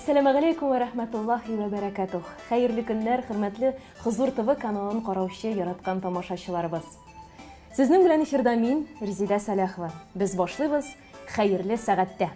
Әссәламәгаләйкүм вә рәхмәтуллаһи вә бәрәкәтүһ. Хәерле көннәр, хөрмәтле Хозур ТВ каналын караучы яраткан тамашачыларыбыз. Сезнең белән эфирда мин, Резидә Сәләхова. Без башлыйбыз Хәерле сәгатьтә.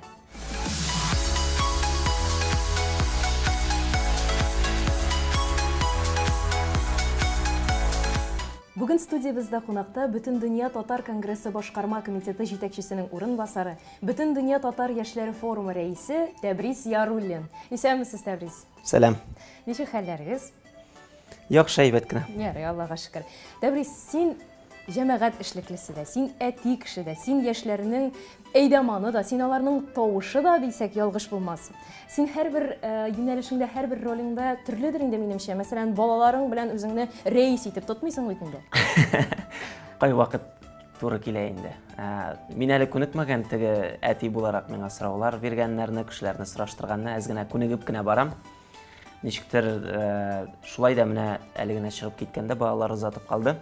Бүген студиябездә кунакта Бөтендөнья татар конгрессы башкарма комитеты җитәкчесенең урынбасары, Бөтендөнья татар яшьләре форумы рәисе Тәбрис Яруллин. Исәнмесез, Тәбрис. Сәлам. Ничек хәлләрегез? Яхшы, әйбәт кенә. Ярый, Аллага шөкер. Тәбрис, син җәмәгать эшлеклесе дә, син әти кеше дә, син яшьләрнең әйдаманы да, син аларның тавышы да дисәк ялгыш булмас. Син һәрбер э, юнәлешеңдә, һәрбер ролеңдә төрледер инде минемчә. Мәсәлән, балаларың белән үзеңне рәис итеп тотмыйсың бит инде. Кайвакыт туры килә инде. Ә, мин әле күнекмәгән теге әти буларак миңа сораулар биргәннәрне, кешеләрне сораштырганны әз генә күнегеп кенә барам. Ничектер э, шулай да менә әле генә чыгып киткәндә балалар озатып калды.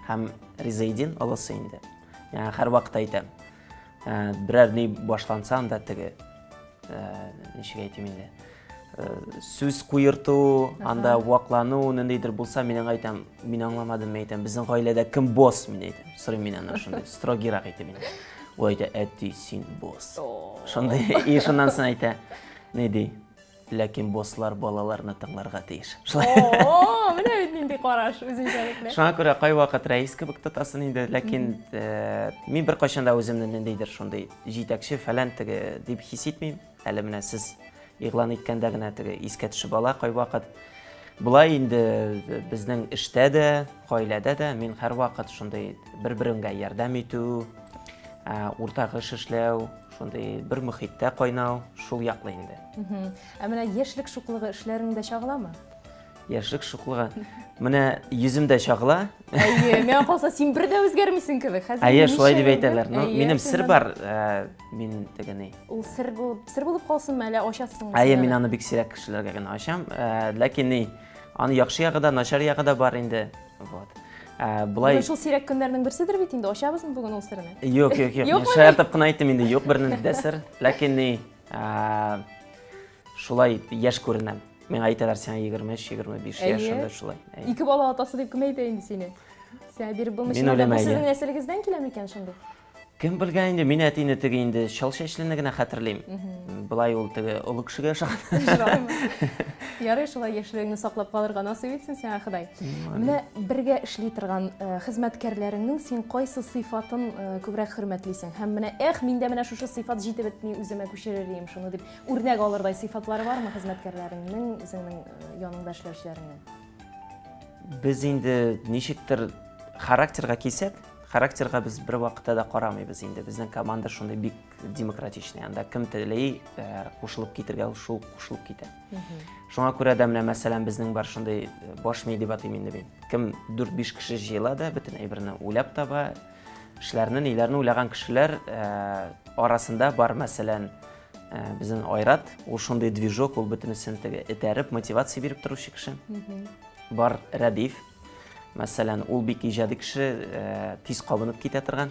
Һәм Ризаидин олысы инде. Яңа һәрвакыт әйтәм. Э, берәр ни башланса анда теге э, ничек әйтим инде. Сүз куерту, анда ваклану ниндидер булса, мин аңа әйтәм, мин аңламадым, мин әйтәм, безнең гаиләдә кем босс, мин әйтәм. Сорыйм мин аннан шундый, строгийрак итеп инде. Ул әйтә, әти, син босс. Шундый, и шуннан соң әйтә, ни ди? Ләкин босслар балаларны тыңларга тиеш. Шулай. О, менә бит нинди караш үзенчәлекле. Шуңа күрә кайвакыт рәис кебек тотасын инде, ләкин э, мин беркайчан да үземне ниндидер шундый җитәкче фәлән теге дип хис итмим. Әле менә сез игълан иткәндә генә теге искә төшеп ала кайвакыт. Болай инде э, безнең эштә дә, гаиләдә дә мин һәрвакыт шундый бер-береңгә ярдәм итү, э, уртак эш эшләү, Шундый бер мөхиттә кайнау шул яклы инде. Ә менә яшьлек шуклыгы эшләреңдә чагыламы? Яшьлек шуклыгы. Менә йөземдә чагыла. Әйе, миңа калса, син бер дә үзгәрмисең кебек. Хәзер Әйе, шулай дип әйтәләр. Ну, минем сер бар, э, мин теге ни. Ул сер булып, сер булып калсынмы, әллә ачасыңмы? Әйе, мин аны бик сирәк кешеләргә генә ачам. Э, ләкин ни, аны яхшы ягы да, начар ягы да бар инде. Вот. Ә, болай... Бүген шул сирәк көннәрнең берседер бит инде, ачабызмы бүген ул серне? Юк, юк, юк. Мин шаяртып кына әйттем инде, юк бернинди дә сер. Ләкин ни, ә, шулай яшь күренәм. Миңа әйтәләр, сиңа 23, 25 яшь, шунда шулай. Ике бала атасы дип кем әйтә инде сине? Сиңа биреп булмый. Мин уйлыйм, Сезнең нәселегездән килә микән шундый? Кем белгән инде, мин әтине теге инде чал чәчлене генә хәтерлим. Болай ул теге олы кешегә ошаган. Ярый, шулай яшьлегеңне саклап калырга насыйп итсен сиңа Ходай. Менә бергә эшли торган э, хезмәткәрләреңнең син кайсы сыйфатын э, күбрәк хөрмәтлисең? Һәм менә эх, миндә менә шушы сыйфат җитеп бетми, үземә күчерер идем шуны дип үрнәк алырдай сыйфатлары бармы хезмәткәрләреңнең, үзеңнең э, яныңда эшләүчеләреңнең? Без инде ничектер характерга килсәк, Характерга без бер вакытта да карамыйбыз инде. Безнең команда шундый бик демократичный. Анда кем тели э, кушылып китергә, ул шул кушылып китә. Шуңа күрә дә менә мәсәлән безнең бар шундый э, баш ми дип атыйм инде мин. Кем 4-5 кеше җыела да бөтен әйберне уйлап таба, эшләрне, ниләрне уйлаган кешеләр э, арасында бар мәсәлән безнең Айрат, ул шундый движок, ул бөтенесен теге этәреп, мотивация биреп торучы кеше. Бар Рәдиф, Мәсәлән, ул бик иҗади кеше, э, тиз кабынып китә торган.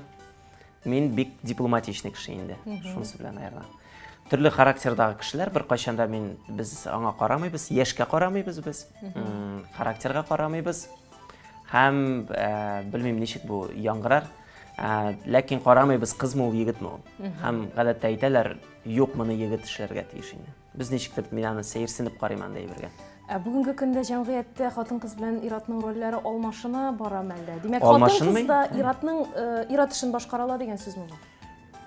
Мин бик дипломатичный кеше инде, шунысы белән аерылам. Төрле характердагы кешеләр, беркайчан да мин без аңа карамыйбыз, яшькә карамыйбыз без, характерга карамыйбыз. Һәм э, белмим ничек бу яңгырар, э, ләкин карамыйбыз кызмы ул, егетме ул. Һәм гадәттә әйтәләр, юк, моны егет эшләргә тиеш инде. Без ничектер мин аны сәерсенеп карыйм андый әйбергә. Ә бүгенге көндә җәмгыятьтә хатын-кыз белән ир-атның рольләре алмашына бара мәлдә. Димәк, хатын-кыз да ир-атның э, ир-ат эшен башкара ала дигән сүзме бу?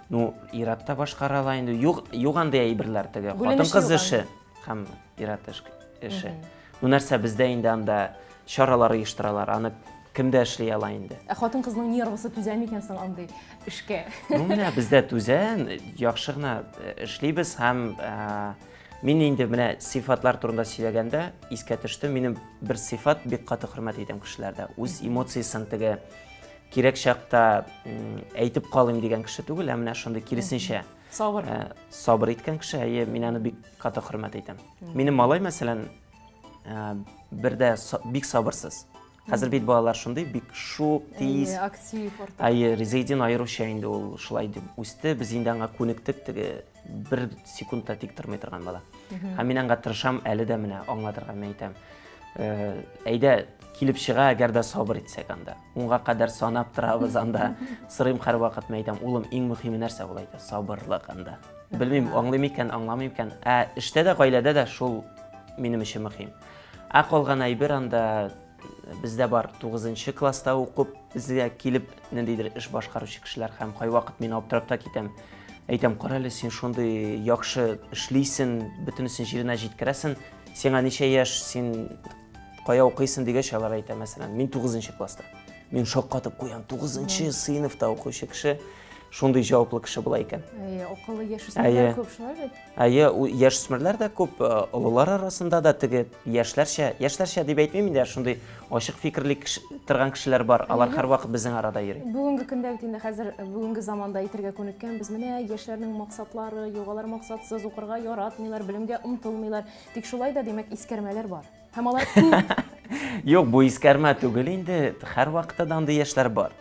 Ну, ир-ат та башкара ала инде. Юк, юк андый әйберләр теге. Хатын-кыз эше һәм ир-ат эше. Ну, нәрсә бездә инде анда чаралар оештыралар. Аны кем дә эшли ала инде. Ә хатын-кызның нервысы түзә микән соң андый эшкә? Ну, менә бездә түзә, яхшы гына э, эшлибез һәм э, мин инде менә сыйфатлар турында сөйләгәндә искә төште, минем бер сыйфат бик каты хөрмәт итәм кешеләрдә. Үз эмоциясен теге кирәк чакта әйтеп калыйм дигән кеше түгел, ә менә шундый киресенчә. Сабыр. Э, сабыр иткән кеше, әйе, мин аны бик каты хөрмәт итәм. Минем малай, мәсәлән, бер дә бик сабырсыз. Хәзер бит балалар шундый бик шук, тиз. Әйе, актив артык. Әйе, Резеидин аеруча инде ул шулай дип үсте. Без инде аңа күнектек, теге бер секунд та тик тормый торган бала. Һәм мин аңа тырышам әле дә менә аңлатырга, мин әйтәм. Э, әйдә, килеп чыга, әгәр дә сабыр итсәк анда. Унга кадәр санап торабыз анда. Сорыйм һәрвакыт, мин әйтәм, улым, иң мөһиме нәрсә ул әйтә, сабырлык анда. Белмим, аңлыйм икән, аңламыйм икән. Ә эштә дә, гаиләдә дә шул минем өчен мөһим. Ә калган әйбер анда бездә бар 9 класста укып, безгә килеп ниндидер эш башкаручы кешеләр һәм кайвакыт мин аптырап та китәм. Әйтәм, кара әле, син шундый яхшы эшлисен, бөтенесен җиренә җиткерәсен. Сиңа ничә яшь, син кая укыйсың дигәч, алар әйтә, мәсәлән, мин 9 класста. Мин шаккатып куям, 9 сыйныфта укучы кеше шундый җаваплы кеше була икән. Әйе, акыллы яшүсмерләр күп шулай бит. Әйе, яшүсмерләр дә күп, э, олылар арасында да теге яшьләрчә, яшьләрчә дип әйтмим инде, шундый ачык фикерли торган кешеләр бар, алар һәрвакыт безнең арада йөри. Бүгенге көндә бит инде хәзер э, бүгенге заманда әйтергә күнеккән без менә яшьләрнең максатлары юк, алар максатсыз, укырга яратмыйлар, белемгә омтылмыйлар. Тик шулай да, димәк, искәрмәләр бар. Һәм алар күп. Юк, бу искәрмә түгел инде, һәрвакытта да андый яшьләр бар.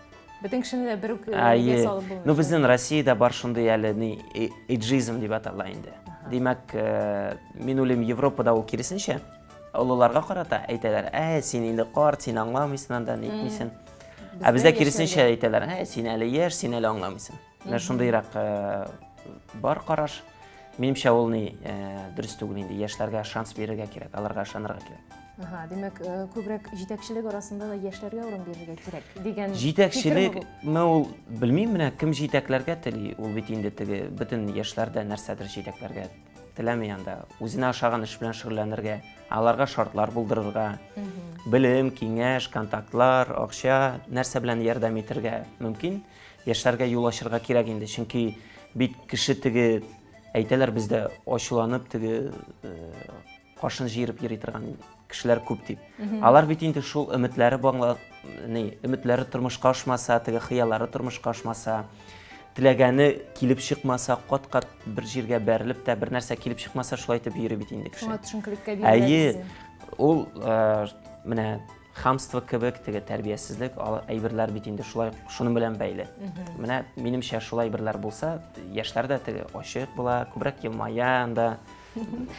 Бөтен кешене дә бер үк нигә салып булмый. Ну, безнең Россиядә бар шундый әле ни эйджизм дип атала инде. Димәк, э, мин уйлыйм, Европада ул киресенчә. Олыларга карата әйтәләр, ә, син инде карт, син аңламыйсың анда, нитмисең. Ә бездә киресенчә әйтәләр, ә, син әле яшь, син әле аңламыйсың. Менә шундыйрак э, бар караш. Минемчә, ул ни э, дөрес түгел инде. Яшьләргә шанс бирергә кирәк, аларга ышанырга кирәк. Ага, димәк, э, күбрәк җитәкчелек арасында да яшьләргә урын бирергә кирәк дигән Җитәкчелек, ме ул белмим, менә кем җитәкләргә тели, ул бит инде теге бөтен яшьләр дә нәрсәдер җитәкләргә теләми анда. Үзенә ошаган эш белән шөгыльләнергә, аларга шартлар булдырырга, белем, киңәш, контактлар, акча, нәрсә белән ярдәм итергә мөмкин. Яшьләргә юл ачырга кирәк инде, чөнки бит кеше теге әйтәләр бездә ачуланып теге э, кашын җыерып йөри торган кешеләр күп дип. Алар бит инде шул өметләре баңла, ни, өметләре тормышка ашмаса, теге хыяллары тормышка ашмаса, теләгәне килеп чыкмаса, кат-кат бер җиргә бәрелеп тә бер нәрсә килеп чыкмаса, шулай итеп йөри бит инде кеше. Шуңа төшенкелеккә бирелә. Әйе, ул э, менә Хамство кебек теге тәрбиясезлек әйберләр бит инде шулай шуның белән бәйле. Менә минемчә шулай әйберләр булса, яшьләр дә теге ачык була, күбрәк елмая анда.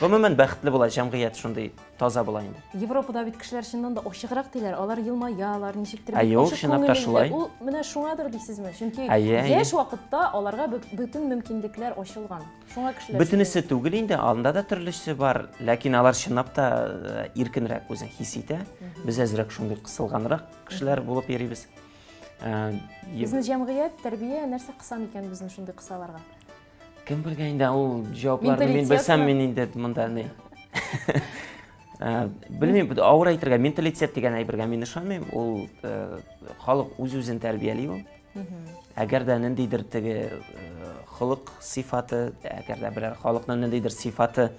Гомумән бәхетле була, җәмгыять шундый таза була инде. Европада бит кешеләр чыннан да ачыграк диләр, алар елмаялар, ничектер бик ачык чынлап та шулай. Ул менә шуңадыр дисезме? Чөнки яшь вакытта аларга бөтен мөмкинлекләр ачылган. Шуңа кешеләр Бөтенесе түгел инде, анда да төрлесе бар, ләкин алар чынлап та э, иркенрәк үзен хис итә. Без әзрәк шундый кысылганрак кешеләр булып йөрибез. Э, безне җәмгыять, тәрбия нәрсә кыса микән безне шундый кысаларга? Кем белгән инде ул җавапларны мин белсәм, мин инде монда ни. Э, белмим, авыр әйтергә, менталитет дигән әйбергә мин ышанмыйм. Ул халык үз-үзен тәрбияли ул. Әгәр дә ниндидер теге э, холык сыйфаты, әгәр дә берәр халыкның ниндидер сыйфаты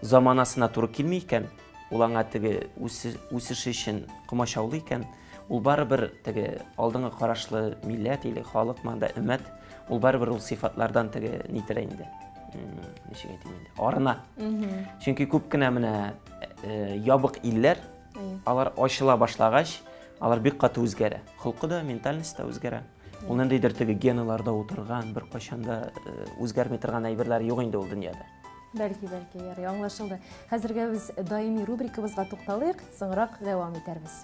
заманасына туры килми икән, ул аңа теге үсеше өчен комачаулый икән, ул барыбер теге алдынгы карашлы милләт или халык манда өммәт, ул барыбер ул сыйфатлардан теге нитәрә инде. Ничек әйтим инде? Арына. Чөнки күп кенә менә э, ябык илләр, алар ачыла башлагач, алар бик каты үзгәрә. Холкы да, ментальность та үзгәрә. Ул ниндидер теге геналарда утырган, беркайчан да э, үзгәрми торган әйберләр юк инде ул дөньяда. Бәлки, бәлки, ярый, аңлашылды. Хәзергә без даими рубрикабызга тукталыйк, соңрак дәвам итәрбез.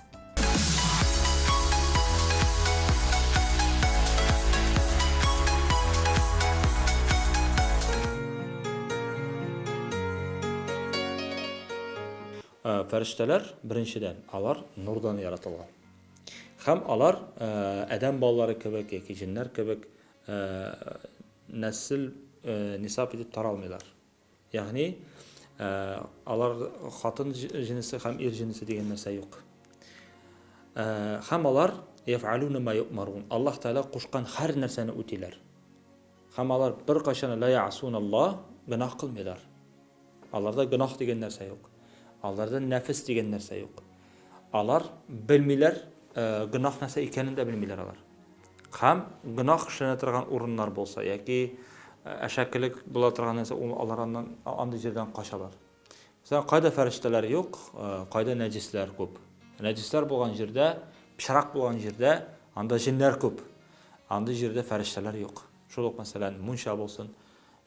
Э, фәрештәләр, беренчедән, алар нурдан яратылган. Һәм алар э, адәм балалары кебек яки җеннәр кебек э, нәсел нисап итеп таралмыйлар. Ягъни алар хатын җенесе һәм ир җенесе дигән нәрсә юк. Һәм алар яфалуна ма юъмарун. Аллаһ Тәгалә кушкан һәр нәрсәне үтиләр. Һәм алар беркайчан ла ясун Аллаһ гөнаһ кылмыйлар. Аларда гөнаһ дигән нәрсә юк. Аларда нәфес дигән нәрсә юк. Алар белмиләр, э, гөнаһ нәрсә икәнен дә белмиләр алар. Һәм гөнаһ эшләнә торган урыннар булса яки э, әшәкелек була торган нәрсә, ул алар аннан андый җирдән качалар. Мәсәлән, кайда фәрештәләр юк, э, кайда нәҗисләр күп. Нәҗесләр булган җирдә, пычрак булган җирдә анда җеннәр күп. Андый җирдә фәрештәләр юк. Шул ук, мәсәлән, мунча булсын,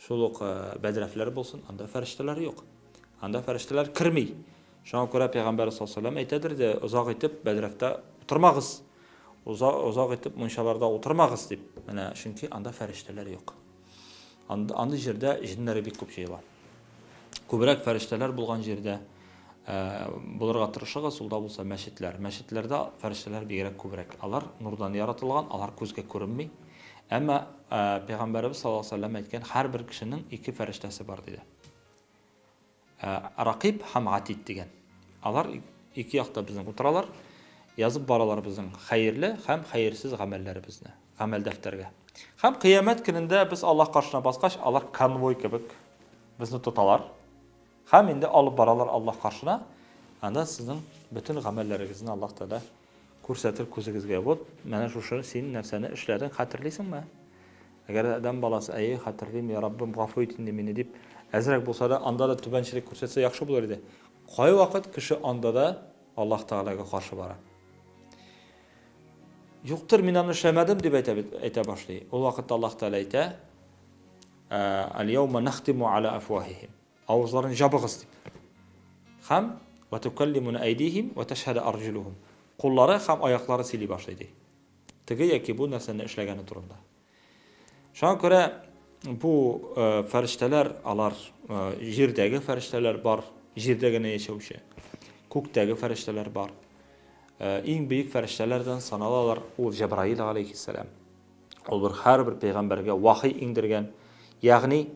шул ук бәдрәфләр булсын, анда фәрештәләр юк. Анда фәрештәләр керми. Шуңа күрә Пәйгамбәр саллаллаһу алейһи ва сәлләм әйтәдер дә, озак итеп бәдрәфтә утырмагыз, озак, озак итеп мунчаларда утырмагыз дип. Менә чөнки анда фәрештәләр юк. Анда, андый җирдә җеннәр бик күп җыела. Күбрәк фәрештәләр булган җирдә булырга тырышыгыз, ул да булса мәчетләр. Мәчетләрдә фәрештәләр бигрәк күбрәк. Алар нурдан яратылган, алар күзгә күренми. Әмма Пәйгамбәребез саллаллаһу алейһи ва сәлләм әйткән, һәрбер кешенең ике фәрештәсе бар диде. Ракиб һәм Атид дигән. Алар ике якта безнең утыралар, язып баралар безнең хәерле һәм хәерсез гамәлләребезне, гамәл дәфтәргә. Һәм кыямәт көнендә без Аллаһ каршына баскач, алар конвой кебек безне тоталар. Һәм инде алып баралар Аллаһ каршына. Анда сезнең бөтен гамәлләрегезне Аллаһ Тәгалә күрсәтер күзегезгә. Вот менә шушы син нәрсәне эшләдең, хәтерлисеңме? Әгәр дә адәм баласы, әйе, хәтерлим, я Раббым, гафу ит инде мине дип, әзрәк булса да, анда да түбәнчелек күрсәтсә яхшы булыр иде. Кайвакыт кеше анда да Аллаһ Тәгаләгә каршы бара. Юктыр, мин аны эшләмәдем дип әйтә бит, әйтә башлый. Ул вакытта Аллаһ Тәгалә әйтә, Аль-яума нахтиму аля афвахихим. Авызларын җабыгыз дип. Һәм ва тукаллимуна айдихим ва ташһаду арҗулухум. Куллары һәм аяклары сөйли башлый ди. Теге яки бу нәрсәне эшләгәне турында. Шуңа күрә бу э, фәрештәләр, алар э, җирдәге фәрештәләр бар, җирдә генә яшәүче. Күктәге фәрештәләр бар. Э, иң бөек фәрештәләрдән саналалар ул Җәбраил алейхиссалам. Ул бер һәрбер пәйгамбәргә вахи иңдергән, ягъни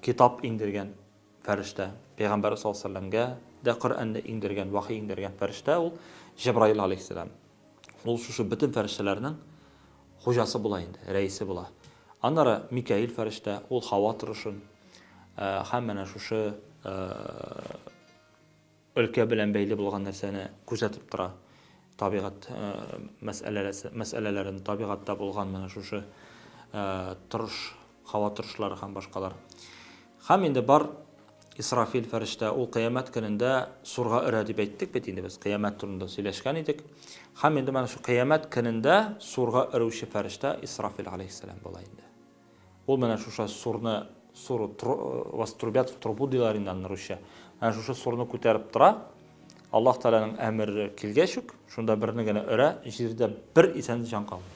китап иңдергән фәрештә. Пәйгамбәр саллаллаһу алейһи вәсәлләмгә дә Коръәнне иңдергән, вахи иңдергән фәрештә ул Җәбраил алейхиссалам. Ул шушы бөтен фәрештәләрнең хуҗасы була инде, рәисе була. Аннары Микаил фәрештә, ул һава торышын һәм менә шушы өлкә белән бәйле булган нәрсәне күзәтеп тора. Табигать мәсьәләләсе, мәсьәләләрен, табигатьтә булган менә шушы торыш, һава торышлары һәм башкалар. Һәм инде бар Исрафил фәрештә, ул кыямәт көнендә сурга өрә дип әйттек бит инде без, кыямәт турында сөйләшкән идек. Һәм инде менә шул кыямәт көнендә сурга өрүче фәрештә Исрафил алейһиссәлам була инде. Ул менә шушы сурны, сур, вас трубят в трубу диләр инде аны русча. Менә шушы сурны күтәреп тора. Аллаһ Тәгаләнең әмере килгәч үк, шунда берне генә өрә, җирдә бер исән җан калмый.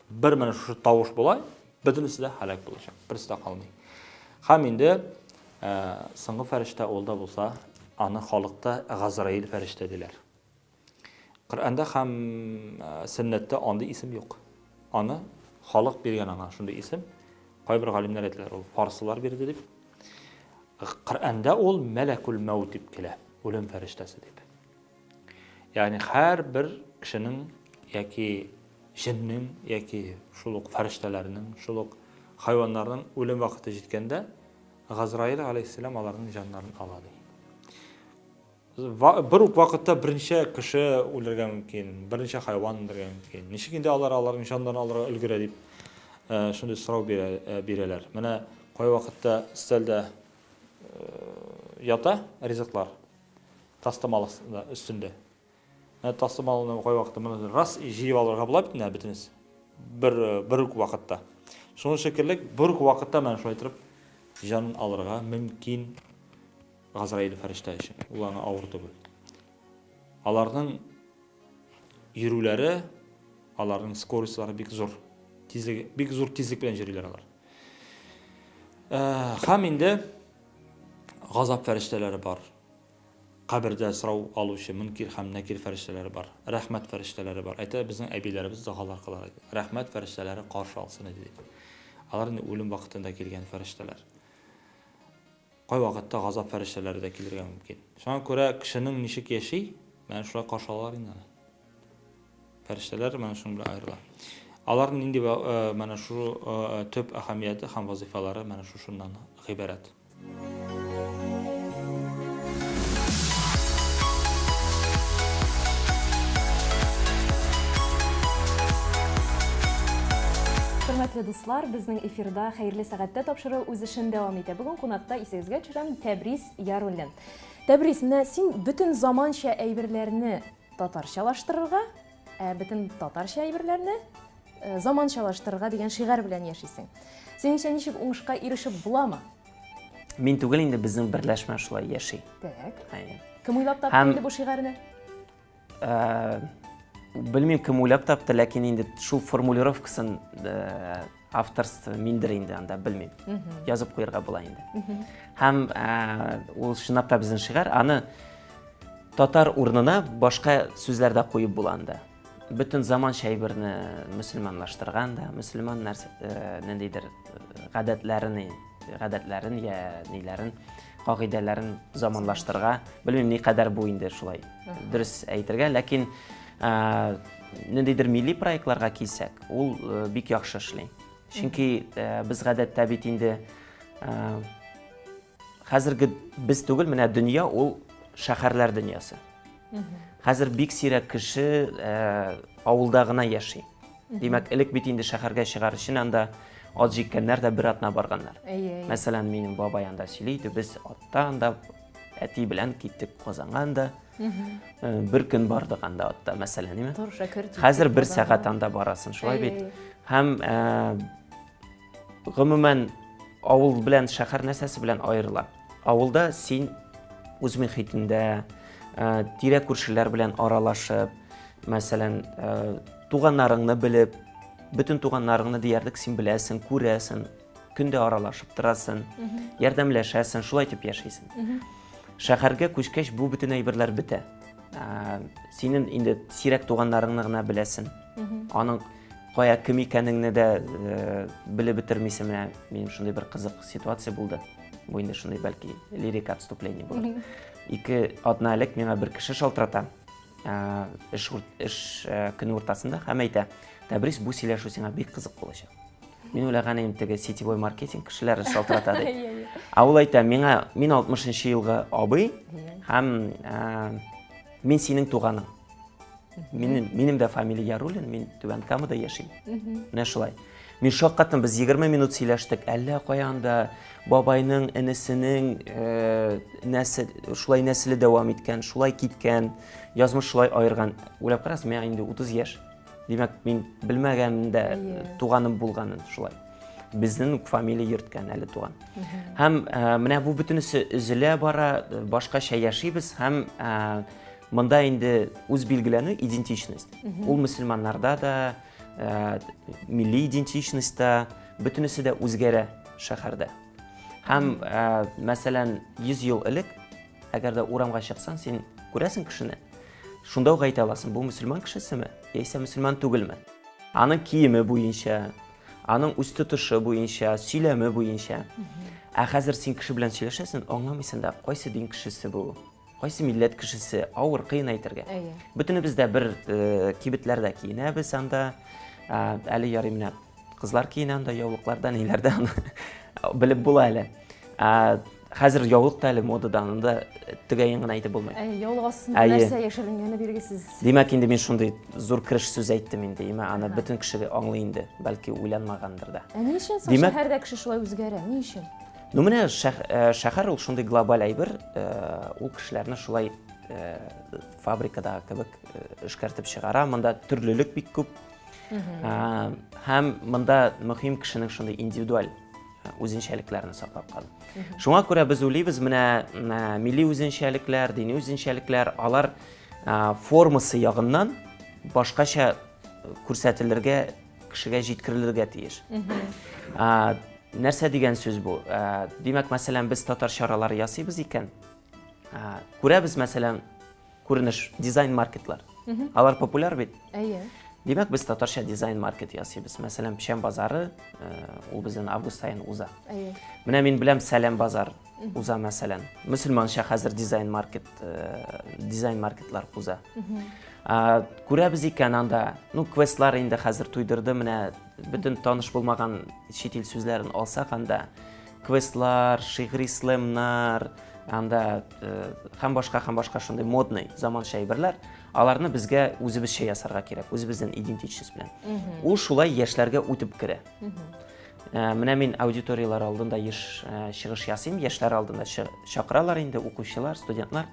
Бер менә шушы тавыш була, бөтенесе дә һәлак булачак, берсе дә калмый. Һәм инде соңгы фәрештә ул да булса, аны халыкта Газраил фәрештә диләр. Коръәндә һәм сөннәттә андый исем юк. Аны халык биргән аңа шундый исем. Кайбер галимнәр әйтәләр, ул фарсылар бирде дип. Коръәндә ул мәләкул мәүт дип килә, үлем фәрештәсе дип. Ягъни һәрбер кешенең яки җеннең яки шул ук фәрештәләрнең, шул ук хайваннарның үлем вакыты җиткәндә Газраил алейһиссәлам аларның җаннарын ала ди. Бер үк вакытта берничә кеше үлергә мөмкин, берничә хайван үлергә мөмкин. Ничек инде алар аларның җаннарын алырга өлгерә дип э, шундый сорау бирә, э, бирәләр. Менә кайвакытта өстәлдә э, ята ризыклар тастымал өстендә. Менә тастымалны кайвакытта моны раз җыеп алырга була бит менә бөтенесе. Бер бер үк вакытта. Шуның шикелле бер үк вакытта менә шулай торып җанын алырга мөмкин Газраил фәрештә өчен ул аңа авыр түгел. Аларның йөрүләре, аларның скоростьлары бик зур. Тизлеге, бик зур тизлек белән йөриләр алар. Э, һәм инде газап фәрештәләре бар. Кабердә сорау алучы Мөнкир һәм Нәкир фәрештәләре бар. Рәхмәт фәрештәләре бар. Әйтә безнең әбиләребез догалар кылар иде. Рәхмәт фәрештәләре каршы алсын иде дип. Алар инде үлем вакытында килгән фәрештәләр. Кайвакытта газап фәрештәләре дә килергә мөмкин. Шуңа күрә кешенең ничек яши, менә шулай каршы алалар инде аны. Фәрештәләр менә шуның белән аерыла. Аларның нинди э, менә шу э, төп әһәмияте һәм вазифалары менә шушыннан гыйбарәт. Хөрмәтле дуслар, безнең эфирда Хәерле сәгатьтә тапшыруы үз эшен дәвам итә. Бүген кунакта исегезгә төшерәм Тәбрис Яруллин. Тәбрис, менә син бөтен заманча әйберләрне татарчалаштырырга, ә бөтен татарча әйберләрне э, заманчалаштырырга дигән шигарь белән яшисең. Синеңчә ничек уңышка ирешеп буламы? Мин түгел инде, безнең берләшмә шулай яши. Так. Кем уйлап тапты инде бу шигарьне? Э, белмим, кем уйлап тапты, ләкин инде шул формулировкасын э, авторство миндер инде анда, белмим. Язып куярга була инде. Һәм э, ул чынлап та безнең шигарь, аны татар урынына башка сүзләр дә куеп була анда. Бөтен заманча әйберне мөселманлаштырган да, мөселман нәрсә, ниндидер гадәтләрен, гадәтләрен я ниләрен, кагыйдәләрен заманлаштырырга. Белмим, никадәр бу инде шулай дөрес әйтергә, ләкин ниндидер милли проектларга килсәк, ул бик яхшы эшли. Чөнки без гадәттә бит инде хәзерге без түгел, менә дөнья ул шәһәрләр дөньясы. Хәзер бик сирәк кеше авылда гына яши. Димәк, элек бит инде шәһәргә чыгар өчен анда ат җиккәннәр дә бер атна барганнар. Мәсәлән, минем бабай анда сөйли иде, без атта анда әти белән киттек Казанга анда. Бер көн бардык анда атта, мәсәлән, әйме? Хәзер бер сәгать анда барасың, шулай бит. Һәм гомумән авыл белән шәһәр нәрсәсе белән аерыла? Авылда син үз мөхитендә, тирә күршеләр белән аралашып, мәсәлән, туганнарыңны белеп, бөтен туганнарыңны диярлек син беләсең, күрәсең, көндә аралашып торасың, ярдәмләшәсең, шулай итеп яшисең. Шәһәргә күчкәч, бу бөтен әйберләр бетә. Синең инде сирәк туганнарыңны гына беләсең. Аның кая кем икәнеңне дә белеп бетермисең. Менә минем шундый бер кызык ситуация булды. Бу инде шундый бәлки лирик отступление булыр. 2 атна элек миңа бер кеше шалтырата. Эш эш көне уртасында һәм әйтә: "Тәбрис, бу сөйләшү сиңа бик кызык булачак". Мин уйлаган идем, теге сетевой маркетинг кешеләре шалтырата дип. Ә ул әйтә, миңа мин 60 елгы абый һәм мин синең туганың. Минем, минем дә фамилия Яруллин, мин Түбән Камада яшим. Менә шулай. Мин шаккаттым, без 20 минут сөйләштек. Әллә каян да бабайның энесенең э, нәсел, шулай нәселе дәвам иткән, шулай киткән, язмыш шулай аерган. Уйлап карагыз, миңа инде 30 яшь. Димәк, мин белмәгән дә туганым булганын шулай. Безнең үк фамилия йөрткән әле туган. Һәм э, менә бу бөтенесе өзелә бара, башкача яшибез һәм э, монда инде үз билгеләнү идентичность. Ул мөселманнарда да, э, милли идентичность та, бөтенесе дә үзгәрә шәһәрдә. Һәм, мәсәлән, 100 ел элек, әгәр дә урамга чыксаң, син күрәсең кешене, шунда ук әйтә аласың, бу мөселман кешесеме, яисә мөселман түгелме? Аның киеме буенча, аның үз тотышы буенча, сөйләме буенча. Ә хәзер син кеше белән сөйләшәсең, аңламыйсың да, кайсы дин кешесе бу, кайсы милләт кешесе, авыр, кыен әйтергә. Бөтенебез дә бер э, кибетләрдә киенәбез анда. Ә, әле ярый менә кызлар киенә анда яулыкларда, ниләрдә аны белеп була әле. Ә, хәзер яулык та әле модада, аны да төгәен генә әйтеп булмый. Әйе, яулык астында нәрсә яшеренгәне билгесез. Димәк, инде мин шундый зур кереш сүз әйттем инде, имә аны бөтен кеше аңлый инде, бәлки уйланмагандыр да. Ә ни өчен соң шәһәрдә кеше шулай үзгәрә? Ни өчен? Ну менә э, шәһәр ул шундый глобаль әйбер, э, ул кешеләрне шулай э, фабрикадагы кебек эшкәртеп чыгара. Монда төрлелек бик күп. Һәм монда мөһим кешенең шундый индивидуаль үзенчәлекләрне саклап калу. Шуңа күрә без уйлыйбыз, менә милли үзенчәлекләр, дини үзенчәлекләр, алар формасы ягыннан башкача күрсәтелергә, кешегә җиткерелергә тиеш. Нәрсә дигән сүз бу? Димәк, мәсәлән, без татар чаралары ясыйбыз икән, күрәбез, мәсәлән, күренеш дизайн-маркетлар. Алар популяр бит. Әйе. Димәк, без татарча дизайн-маркет ясыйбыз. Мәсәлән, Печән базары, э, ул безнең август саен уза. Әйе. Менә мин беләм Сәлам базар уза, мәсәлән. Мөселманча хәзер дизайн-маркет, э, дизайн-маркетлар уза. Күрәбез икән анда, ну, квестлар инде хәзер туйдырды, менә бөтен таныш булмаган чит ил сүзләрен алсак анда, квестлар, шигъри слэмнар, анда э, һәм башка һәм башка шундый модный заманча әйберләр, аларны безгә үзебезчә ясарга кирәк, үзебезнең идентичность белән. Ул шулай яшьләргә үтеп керә. Менә мин аудиторияләр алдында еш чыгыш ясыйм, яшьләр алдында чакыралар инде укучылар, студентлар.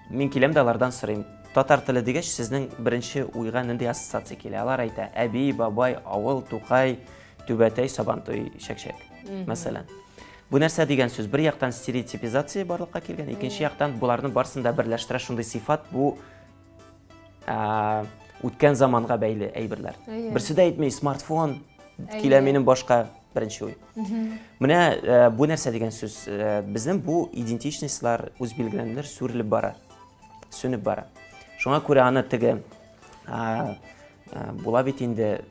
Мин киләм дә алардан сорыйм, татар теле дигәч, сезнең беренче уйга нинди ассоциация килә? Алар әйтә, әби, бабай, авыл, Тукай, түбәтәй, Сабантуй, чәкчәк, мәсәлән. Бу нәрсә дигән сүз? Бер яктан стереотипизация барлыкка килгән, икенче яктан боларның барысын да берләштерә шундый сыйфат, бу үткән заманга бәйле әйберләр. Берсе дә әйтми, смартфон килә минем башка беренче уй. Менә э, бу нәрсә дигән сүз? Э, безнең бу идентичностьлар, үз билгеләнүләр сүрелеп бара, сүнеп бара. Шуңа күрә аны теге э, була бит инде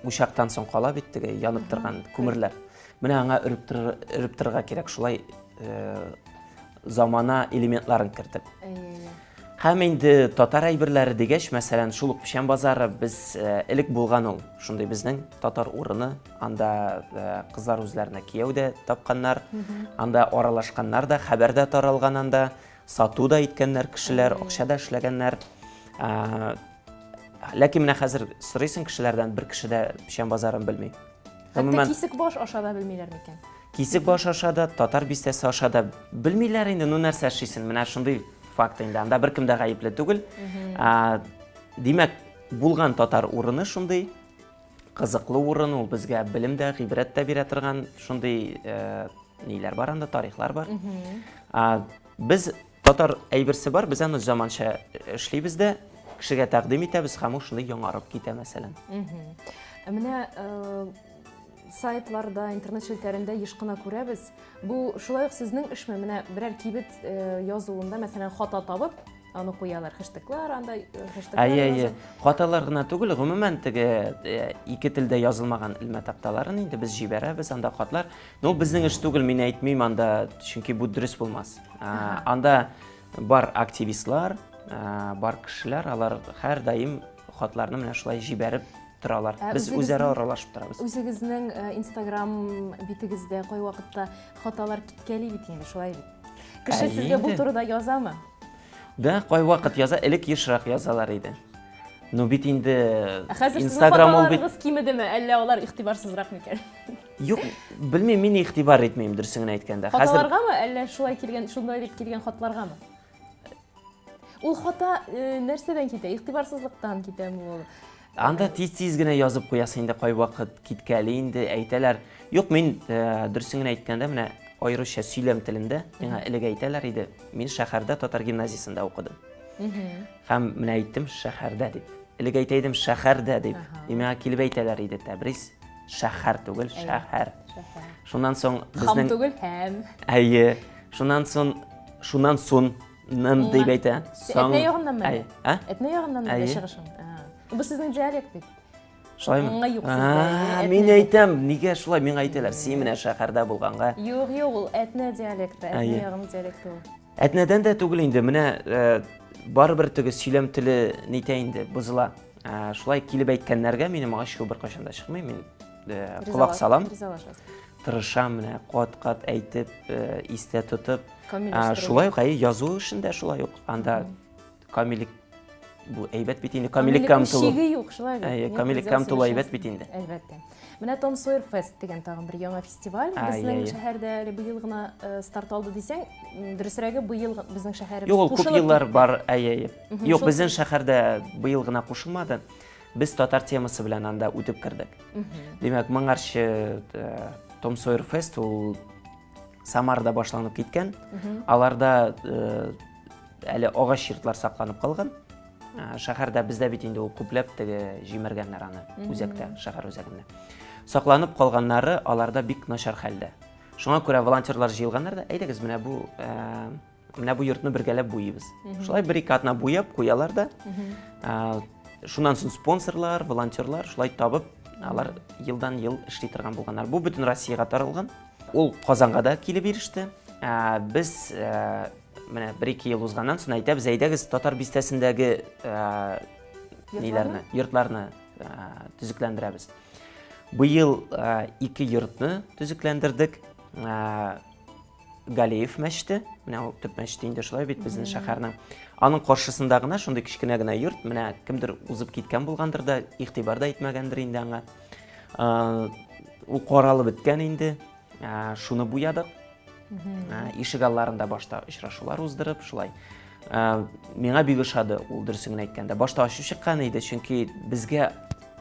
учактан соң кала бит теге янып торган күмерләр. Менә аңа өреп өреп торырга кирәк, шулай замана элементларын кертеп. Һәм инде татар әйберләре дигәч, мәсәлән, шул ук Печән базары без э, элек булган ул. Шундый безнең татар урыны. Анда э, кызлар үзләренә кияү дә тапканнар, анда аралашканнар да, хәбәр дә таралган анда, сату да иткәннәр кешеләр, акча да эшләгәннәр. Ләкин менә хәзер сорыйсың кешеләрдән, бер кеше дә Печән базарын белми. Хәтта кисек баш аша да белмиләр микән? Кисек баш аша да, татар бистәсе аша да белмиләр инде, ну нәрсә эшлисен, менә шундый факт инде, анда беркем дә гаепле түгел. Димәк, булган татар урыны шундый, кызыклы урын, ул безгә белем дә, гыйбрәт тә бирә торган шундый э, ниләр бар анда, тарихлар бар. Без татар әйберсе бар, без аны заманча эшлибез дә, кешегә тәкъдим итәбез һәм ул шундый яңарып китә, мәсәлән. Менә э, Сайтларда, интернет челтәрендә еш кына күрәбез. Бу шулай ук сезнең эшме? Менә берәр кибет э, язуында, мәсәлән, хата табып, аны куялар, хэштеглар анда, э, хэштеглар Әйе, әйе. Хаталар гына түгел, гомумән теге э, ике телдә язылмаган элмә такталарын инде без җибәрәбез, анда хатлар. Ну, безнең эш түгел, мин әйтмим анда, чөнки бу дөрес булмас. Анда бар активистлар, бар кешеләр, алар һәрдаим хатларны менә шулай җибәреп торалар. Ә Без үзара аралашып торабыз. Үзегезнең э, Инстаграм битегездә кайвакытта хаталар киткәли бит инде, шулай бит. Кеше сезгә бу турыда язамы? Да, кайвакыт яза, элек ешрак язалар иде. Ну бит инде Ә хәзер Инстаграм ул бит кимедеме, әллә алар игътибарсызрак микән? Юк, белмим, мин игътибар итмим, дөресен генә әйткәндә. Хаталаргамы, әллә шулай килгән, шундай дип килгән хатларгамы? Ул хата э, нәрсәдән китә? Игътибарсызлыктан китәме ул? Анда тиз-тиз генә язып куясың инде кайвакыт киткәли инде әйтәләр. Юк, мин э, дөресен генә әйткәндә, менә аеруча сөйләм телендә миңа элек әйтәләр иде. Мин шәһәрдә татар гимназиясендә укыдым. Һәм менә әйттем шәһәрдә дип. Элек әйтә идем шәһәрдә дип. И миңа килеп әйтәләр иде, Тәбрис, шәһәр түгел, шәһәр. Шуннан соң безнең Хам түгел, һәм. Әйе. Шуннан соң Шуннан сун нын дип әйтә. Соң. Әтнә ягыннанмы? Әй, ә? Әтнә ягыннанмы әллә чыгышың? Бу сезнең диалект бит. Шулаймы? Аңа юк сездә. Мин әйтәм, нигә шулай миңа әйтәләр? Син менә шәһәрдә булганга. Юк, юк, ул Әтнә диалекты, Әтнә ягының диалекты ул. Әтнәдән дә түгел инде, менә э, барыбер теге сөйләм теле нитә инде, бозыла. Э, шулай килеп әйткәннәргә минем ачу беркайчан да чыкмый, мин э, колак салам. Тырышам менә кат-кат әйтеп, истә тотып. Шулай ук, әйе, язу эшендә шулай ук. Анда камиллек бу әйбәт бит инде, камиллеккә омтылу. Чиге юк, шулай бит. Әйе, камиллеккә омтылу әйбәт бит инде. Әлбәттә. Менә Том Сойер Фест дигән тагын бер яңа фестиваль безнең шәһәрдә әле быел гына старт алды дисәң, дөресрәге быел безнең шәһәребез Юк, ул күп еллар бар, әйе, әйе. Юк, безнең шәһәрдә быел гына кушылмады. Без татар темасы белән анда үтеп кердек. Димәк, моңарчы э, Том Сойер Фест ул Самарда башланып киткән. Аларда э, әле агач йортлар сакланып калган. Э, шәһәрдә бездә бит инде ул күпләп теге җимергәннәр аны үзәктә, шәһәр үзәгендә. Сакланып калганнары аларда бик начар хәлдә. Шуңа күрә волонтерлар җыелганнар да, әйдәгез менә бу Менә бу йортны бергәләп буйыбыз. Шулай бер-ике атна буяп куялар да. Шуннан соң спонсорлар, волонтерлар шулай табып, алар елдан-ел эшли торган булганнар. Бу бөтен Россиягә таралган. Ул Казанга да килеп иреште. Без менә бер-ике ел узганнан соң әйтәбез, әйдәгез татар бистәсендәге ниләрне, йортларны төзекләндерәбез. Быел ике йортны төзекләндердек. Галиев мәчете, менә ул төп мәчете инде шулай бит безнең шәһәрнең. Аның каршысында гына шундый кечкенә генә йорт, менә кемдер узып киткән булгандыр да, игътибар да итмәгәндер инде аңа. Ул каралып беткән инде. Шуны буядык. Ишек алларында башта очрашулар уздырып, шулай. Миңа бик ошады ул, дөресен генә әйткәндә. Башта ачу чыккан иде, чөнки безгә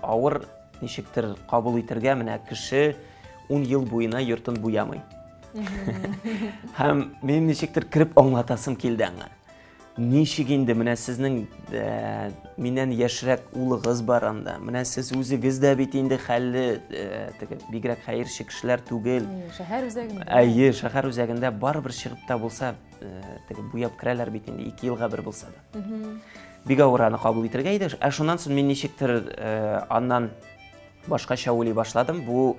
авыр ничектер кабул итергә, менә кеше 10 ел буена йортын буямый. Һәм мин ничектер кереп аңлатасым килде аңа. Ничек инде менә сезнең э, миннән яшьрәк улыгыз бар анда. Менә сез үзегез дә бит инде хәлле, э, теге бигрәк хәерче кешеләр түгел. Шәһәр үзәгендә. Әйе, шәһәр үзәгендә барыбер чыгып та булса, э, теге буяп керәләр бит инде, 2 елга бер булса да. Бик авыр аны кабул итәргә иде. Ә шуннан соң мин ничектер э, аннан башкача уйлый башладым. Бу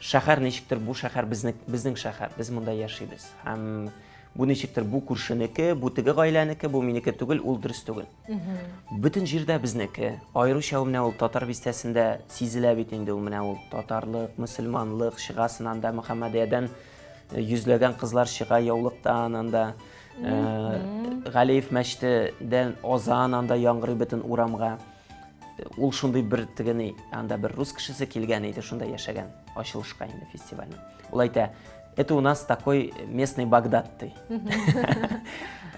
шәһәр ничектер, бу шәһәр безнең, безнең шәһәр, без монда яшибез. Һәм Бу ничектер, бу күршенеке, бу теге гаиләнеке, бу минеке түгел, ул дөрес түгел. Бөтен җирдә безнеке. Аеруча ул менә ул татар бистәсендә сизелә бит инде ул менә ул татарлык, мөселманлык, чыгасың анда Мөхәммәдиядән э, йөзләгән кызлар чыга яулыктан анда. Э, Галиев мәчетедән азан анда яңгырый бөтен урамга. Ул шундый бер тегене, анда бер рус кешесе килгән иде, шунда яшәгән, ачылышка инде фестивальнең. Ул әйтә, это у нас такой местный Багдад, ди.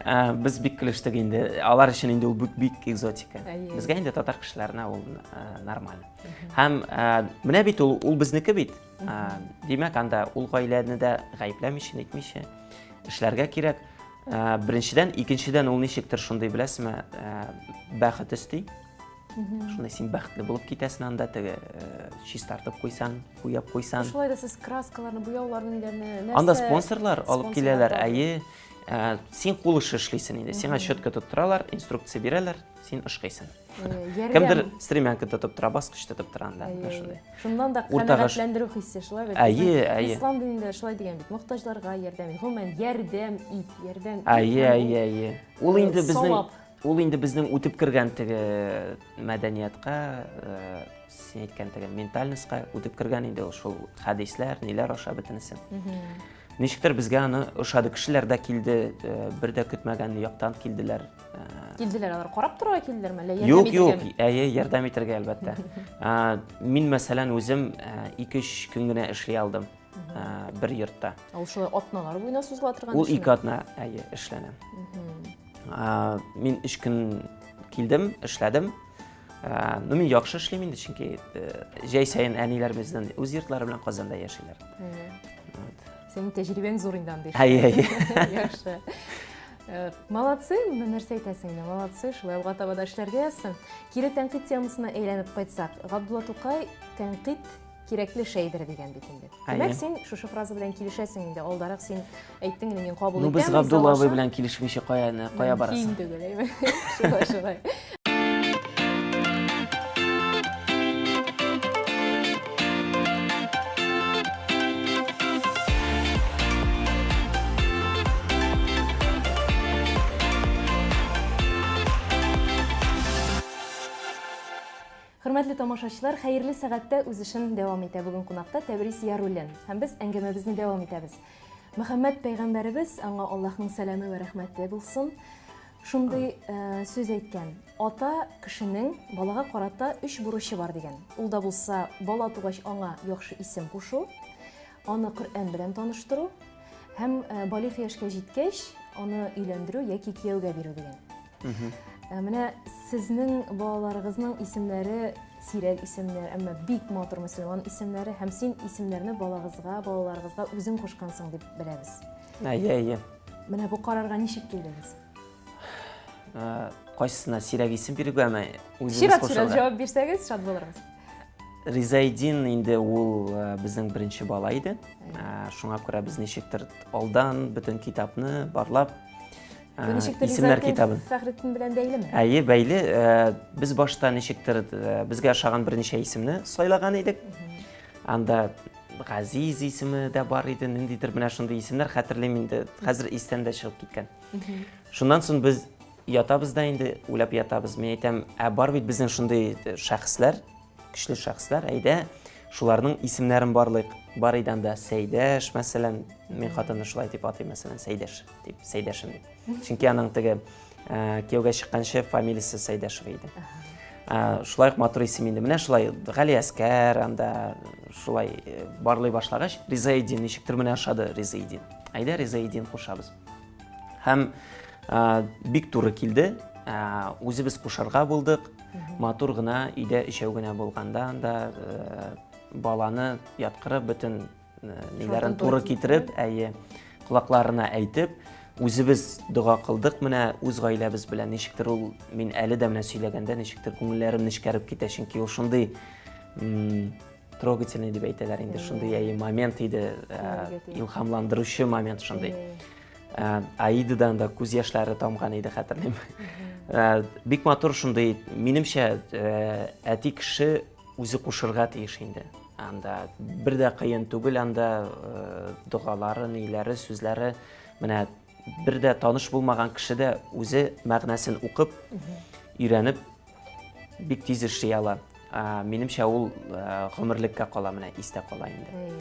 Ә, без бик көлештек инде. Алар өчен инде ул бик, бик экзотика. Безгә инде татар кешеләренә ул ә, нормаль. Һәм ә, менә бит ул, ул безнеке бит. Ә, димәк, анда ул гаиләне дә гаепләмичә, нитмичә эшләргә кирәк. Ә, беренчедән, икенчедән ул ничектер шундый, беләсезме, ә, бәхет өсти. Шунда син бәхетле булып китәсең анда, теге э, чистартып куйсаң, буяп куйсаң. Шулай да сез краскаларны, буяуларны ниләрне, нәрсә? Анда спонсорлар алып киләләр, әйе. Э, син кул эше эшлисең инде. Сиңа щетка тоттыралар, инструкция бирәләр, син ышкыйсың. Э, Кемдер стремянка тотып тора, баскыч тотып тора анда, менә шундый. Шуннан да канәгатьләндерү хисе, шулай бит? Әйе, әйе. Ислам динендә шулай дигән бит, мохтаҗларга ярдәм ит, гомумән, ярдәм ит, ярдәм ит. Әйе, әйе, әйе. Ул инде безнең Ул инде безнең үтеп кергән теге мәдәниятка, э, син әйткән теге ментальностька үтеп кергән инде ул шул хәдисләр, ниләр аша бөтенесе. Ничектер безгә аны ошады. Кешеләр дә килде, э, бер дә көтмәгән яктан килделәр. Э, килделәр алар карап торырга килделәрме, әллә ярдәм Юк, юк, әйе, ярдәм итәргә әлбәттә. Мин мәсәлән үзем 2-3 көн генә эшли алдым бер йортта. Ул шулай атналар буена сузыла торган Ул 2 атна, әйе, эшләнә. Мин өч көн килдем, эшләдем. Ну, мин яхшы эшлим инде, чөнки э, җәй саен әниләр безнең үз йортлары белән Казанда яшиләр. Синең тәҗрибәң зур инде андый. Әйе, әйе. Яхшы. Э, молодцы, менә нәрсә әйтәсең инде, молодцы, шулай алга таба да эшләргә язсын. Кире тәнкыйть темасына әйләнеп кайтсак, Габдулла Тукай тәнкыйть кирәкле шәйдер дигән бит инде. Димәк, син шушы фраза белән килешәсең инде. Алдарак син әйттең инде, мин кабул итәм. Ну, без Габдулла абый белән килешмичә кая, кая барасың? Мөмкин түгел, әйме? Шулай, шулай. Хөрмәтле тамашачылар, хәерле сәгатьтә үз эшен дәвам итә. Бүген кунакта Тәбрис Яруллин. Һәм без әңгәмәбезне дәвам итәбез. Мөхәммәд пәйгамбәребез, аңа Аллаһның сәламе вә рәхмәте булсын, шундый э, сүз әйткән. Ата кешенең балага карата өч бурычы бар дигән. Ул да булса, бала тугач аңа яхшы исем кушу, аны Коръән белән таныштыру һәм э, балигъ яшькә җиткәч, аны өйләндерү яки кияүгә бирү дигән. Ә менә сезнең балаларыгызның исемнәре сирәк исемнәр, әмма бик матур мөселман исемнәре һәм син исемнәрне балагызга, балаларыгызга үзең кушкансың дип беләбез. Әйе, әйе. Менә бу карарга ничек килдегез? Ә, кайсысына сирәк исем бирүгәме? Үзегез Чират чират җавап бирсәгез, шат булырбыз. Ризаидин инде ул безнең беренче бала иде. Шуңа күрә без ничектер алдан бөтен китапны барлап Бу ничектер Исемнәр китабын. Фәхретдин белән бәйлеме? Әйе, бәйле. Без башта ничектер безгә ошаган берничә исемне сайлаган идек. Анда Газиз исеме дә бар иде, ниндидер менә шундый исемнәр хәтерлим инде. Хәзер истән дә чыгып киткән. Шуннан соң без ятабыз да инде, уйлап ятабыз. Мин әйтәм, ә бар бит безнең шундый шәхесләр, Көчле шәхесләр, әйдә, шуларның исемнәрен барлыйк. Бар иде анда Сәйдәш, мәсәлән, мин хатынны шулай дип атыйм, мәсәлән, Сәйдәш дип, Сәйдәшем дип. Чөнки аның теге э, кияүгә чыкканчы фамилиясе Сәйдәшева иде. Шулай ук матур исем инде. Менә шулай Галиәскәр анда шулай э, барлый башлагач, Ризаэддин ничектер менә ошады Ризаэддин. Әйдә Ризаэддин кушабыз. Һәм бик туры килде. Үзебез кушарга булдык. Матур гына өйдә өчәү генә булганда анда э, баланы яткырып бөтен э, ниләрен туры китереп, әйе, колакларына әйтеп, үзебез дога кылдык менә үз гаиләбез белән. Ничектер ул мин әле дә менә сөйләгәндә ничектер күңелләрем нечкәреп китә, чөнки ул шундый трогательный дип әйтәләр инде, шундый әйе момент иде, э, илһамландыручы момент шундый. Э, Аидадан да күз яшьләре тамган иде, хәтерлим. Э, бик матур шундый, минемчә, әти кеше үзе кушырга тиеш инде. Анда бер дә кыен түгел, анда догалары, ниләре, сүзләре. Менә бер дә таныш булмаган кеше дә үзе мәгънәсен укып, өйрәнеп, бик тиз эшли ала. Минемчә, ул гомерлеккә кала, менә истә кала инде.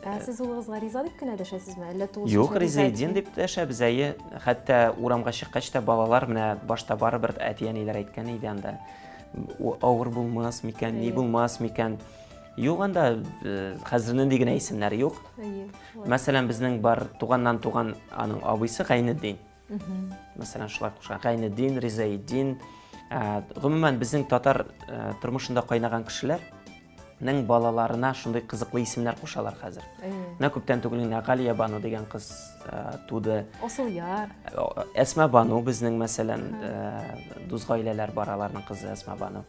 Ә сез улыгызга Риза дип кенә дәшәсезме? Әллә тулысынча Юк, Ризаэддин дип дәшәбез, әйе. Хәтта урамга чыккач та балалар менә башта барыбер әти-әниләр әйткән иде анда. Авыр булмас микән, ни булмас микән? Юк анда э, хәзер нинди генә исемнәр юк. Мәсәлән, безнең бар туганнан туган аның абыйсы Гайнетдин. Мәсәлән, шулай кушкан. Гайнетдин, Ризаэддин. Э, гомумән, безнең татар э, тормышында кайнаган кешеләр нең балаларына шундый кызыклы исемнәр кушалар хәзер. Менә күптән түгел генә Галия Бану дигән кыз э, туды. Асылъяр. Э, Әсма Бану безнең, мәсәлән, э, дус гаиләләр бар, аларның кызы Әсма Бану.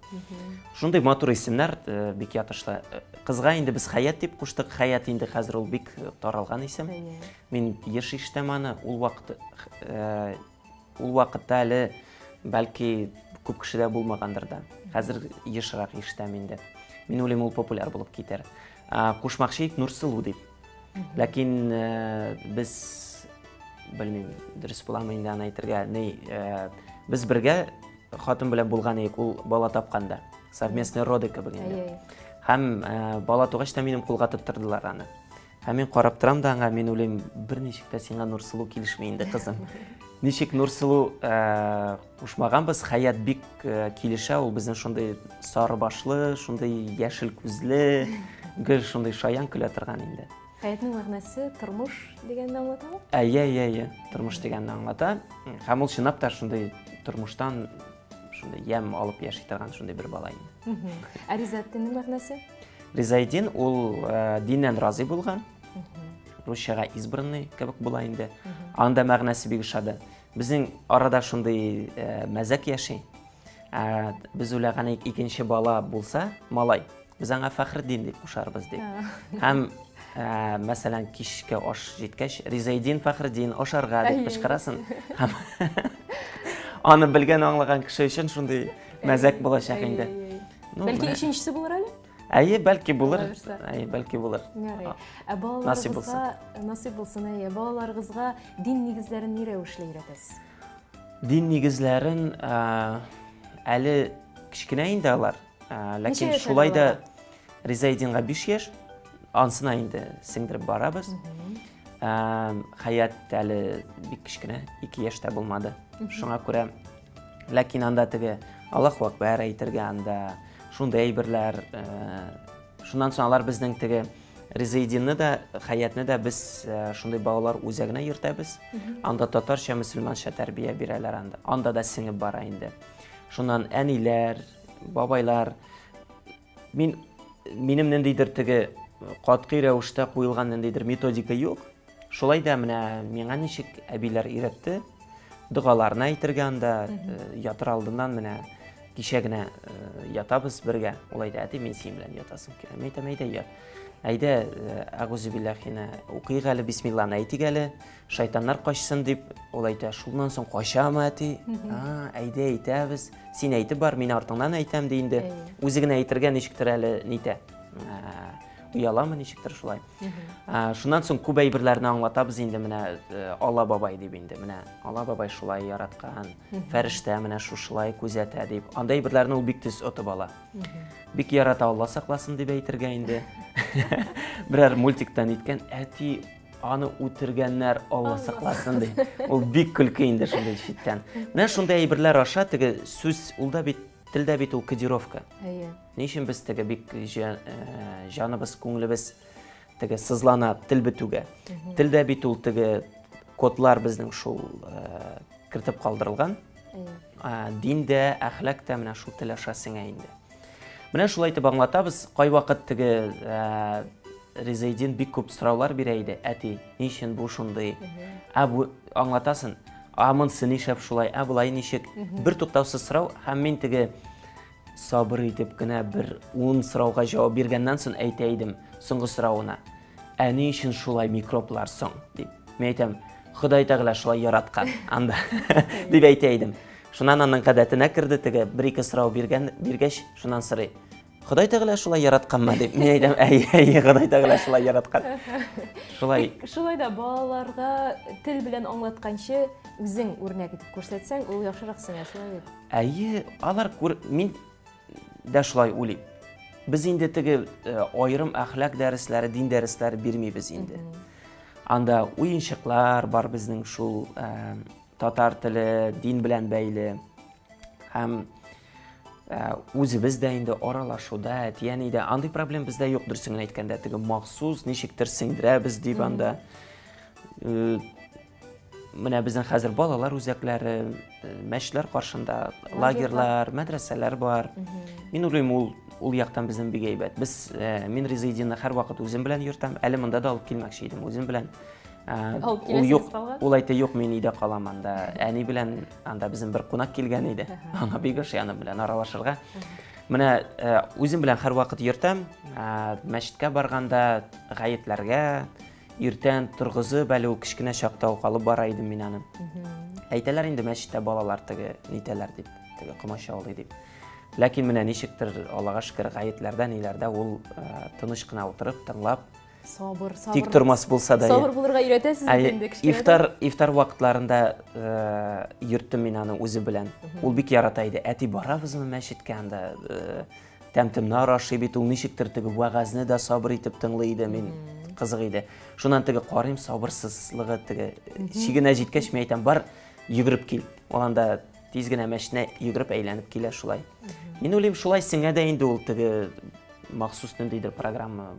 Шундый матур исемнәр бик ятышлы. Кызга инде без Хәят дип куштык. Хәят инде хәзер ул бик таралган исем. Мин еш ишетәм аны. Ул вакыт Ул вакытта әле бәлки күп кешедә булмагандыр да. Хәзер ешрак ишетәм инде. Мин уйлыйм, ул популяр булып китәр. Кушмакчы идек Нурсылу дип. Ләкин э, без белмим, дөрес буламы инде аны әйтергә. Ни, э, без бергә хатын белән булган идек, ул бала тапканда. Совместные роды кебек инде. Һәм э, бала тугач та минем кулга тоттырдылар аны. Ә мин карап торам да аңа, мин уйлыйм, берничек тә сиңа Нурсылу килешми инде, кызым. Ничек Нурсылу э, кушмаганбыз, Хәят бик э, килешә, ул безнең шундый сары башлы, шундый яшел күзле, гел шундый шаян көлә торган инде. Хәятнең мәгънәсе тормыш дигәнне аңлатамы? Әйе, әйе, әйе, тормыш дигәнне аңлата. Һәм ул чынлап та шундый тормыштан шундый ямь алып яши торган шундый бер бала инде. Ә Ризаэддиннең мәгънәсе? Ризаэддин ул э, диннән разый булган. Русчага избранный кебек була инде. Анда мәгънәсе бик ошады. Безнең арада шундый э, мәзәк яши. Ә, без уйлаган икенче бала булса, малай, без аңа Фәхретдин дип кушарбыз дип. Һәм ә, мәсәлән, кичке аш җиткәч, Ризаэддин Фәхретдин ашарга дип кычкырасың. Һәм аны белгән, аңлаган кеше өчен шундый мәзәк булачак инде. Ну, бәлки өченчесе булыр әле? Әйе, бәлки булыр. Әйе, бәлки булыр. Ярый. Ә балаларыгызга насыйп булсын, әйе. Балаларыгызга дин нигезләрен ни рәвешле өйрәтәсез? Дин нигезләрен әле кечкенә инде алар. Ләкин шулай да Ризаэддинга 5 яшь, ансына инде сеңдереп барабыз. Хәят әле бик кечкенә, 2 яшьтә булмады. Шуңа күрә Ләкин анда теге Аллаһу Акбәр әйтергә анда шундый әйберләр. Э, шуннан соң алар безнең теге Ризаидинны да, Хәятне дә без э, шундый балалар үзәгенә йөртәбез. Анда татарча, мөселманча тәрбия бирәләр анда. Анда да сеңеп бара инде. Шуннан әниләр, бабайлар мин минем ниндидер теге катгый рәвештә куелган ниндидер методика юк. Шулай да менә миңа ничек әбиләр өйрәтте, догаларны әйтергә анда э, ятыр алдыннан менә кичә генә э, ятабыз бергә. Ул әйтә, әти, мин синең белән ятасым килә. Мин әйтәм, әйдә ят. Әйдә, э, әгузу биллахины укыйк әле, бисмилланы әйтик әле, шайтаннар качсын дип. Ул әйтә, шуннан соң качамы, әти? А, әйдә әйтәбез. Син әйтеп бар, мин артыңнан әйтәм, ди инде. Үзе генә әйтергә ничектер әле нитә. Ояламы ничектер шулай. Шуннан соң күп әйберләрне аңлатабыз инде менә э, Алла бабай дип инде. Менә Алла бабай шулай яраткан, фәрештә менә шушылай күзәтә дип. Анда әйберләрне ул бик тиз отып ала. Бик ярата Алла сакласын дип әйтергә инде. Берәр мультиктан иткән әти аны үтергәннәр, Алла сакласын ди. Ул бик көлке инде шундый читтән. Менә шундый әйберләр аша теге сүз ул да бит. Тел дә бит ул кодировка. Әйе. Ни өчен без теге бик җаныбыз, күңелебез теге сызлана тел бетүгә? Тел дә бит ул теге кодлар безнең шул кертеп калдырылган. Дин дә, әхлак та менә шул тел аша сеңә инде. Менә шулай итеп аңлатабыз. Кайвакыт теге Резаидин бик күп сораулар бирә иде. Әти, ни өчен бу шундый? Ә бу аңлатасың, ә монысы нишләп шулай, ә болай ничек? Бер туктаусыз сорау һәм мин теге сабыр итеп кенә бер ун сорауга җавап биргәннән соң әйтә идем соңгы соравына. Ә ни өчен шулай микроблар соң? дип. Мин әйтәм, Ходай Тәгалә шулай яраткан анда, дип әйтә идем. Шуннан аның гадәтенә керде теге бер-ике сорау биргән, биргәч, шуннан сорый. Ходай Тәгалә шулай яратканмы дип. Мин әйтәм, әйе, әйе, Ходай Тәгалә шулай яраткан. Шулай. Тик шулай да балаларга тел белән аңлатканчы үзең үрнәк итеп күрсәтсәң, ул яхшырак сеңә, шулай бит? Әйе, алар күр, мин дә шулай уйлыйм. Без инде теге э, аерым әхлак дәресләре, дин дәресләре бирмибез инде. Анда уенчыклар бар безнең шул э, татар теле, дин белән бәйле. Һәм э, үзебез дә инде аралашуда, әти-әнидә андый проблем бездә юк, дөресен генә әйткәндә, теге махсус ничектер сеңдерәбез дип анда. Э, менә безнең хәзер балалар үзәкләре, э, мәчетләр каршында лагерьлар, мәдрәсәләр бар. Мин уйлыйм, ул ул яктан безнең бик әйбәт. Без мин Ризаидинны һәрвакыт үзем белән йөртәм. Әле монда да алып килмәкче идем үзем белән. Алып Ул юк, киләсегез калган? Ул әйтте, юк, мин өйдә калам анда. Әни белән анда безнең бер кунак килгән иде. Аңа бик ошый аның белән аралашырга. Менә үзем белән һәрвакыт йөртәм. Мәчеткә барганда, гаетләргә иртән торгызып, әле ул кечкенә чакта ук алып бара идем мин аны. Әйтәләр инде мәчеттә балалар теге нитәләр дип, теге комачаулый дип. Ләкин менә ничектер, Аллага шөкер, гаетләрдә, ниләрдә ул тыныч кына утырып, тыңлап, Сабыр, сабыр. Тик тормас булса да. Сабыр булырга өйрәтәсез бит инде кечкенәдән. Ифтар, ифтар вакытларында йөрттем мин аны үзе белән. Ул бик ярата иде. Әти, барабызмы мәчеткә анда? Тәм-томнар ашый бит ул, ничектер теге вәгазьне дә сабыр итеп тыңлый иде мин. Кызык иде. Шуннан теге карыйм, сабырсызлыгы теге чигенә җиткәч, мин әйтәм, бар, йөгереп кил. Ул анда тиз генә мәчетенә йөгереп әйләнеп килә шулай. Мин уйлыйм, шулай сеңә дә инде ул теге махсус ниндидер программа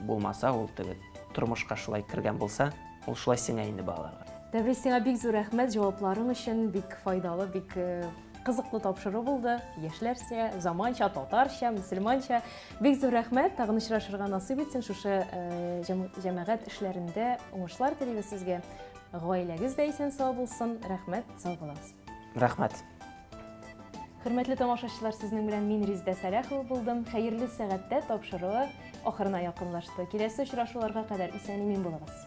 булмаса, ул теге тормышка шулай кергән булса, ул шулай сеңә инде балаларга. Тәбрис, сиңа бик зур рәхмәт җавапларың өчен, бик файдалы, бик э, кызыклы тапшыру булды. Яшьләрчә, заманча, татарча, мөселманча. Бик зур рәхмәт, тагын очрашырга насыйп итсен шушы э, җәмәгать эшләрендә уңышлар телибез сезгә. Гаиләгез дә исән-сау булсын. Рәхмәт, сау булыгыз. Рәхмәт. Хөрмәтле тамашачылар, сезнең белән мин Резидә Сәләхова булдым. Хәерле сәгатьтә тапшыруы ахырына якынлашты. Киләсе очрашуларга кадәр исән-имин булыгыз.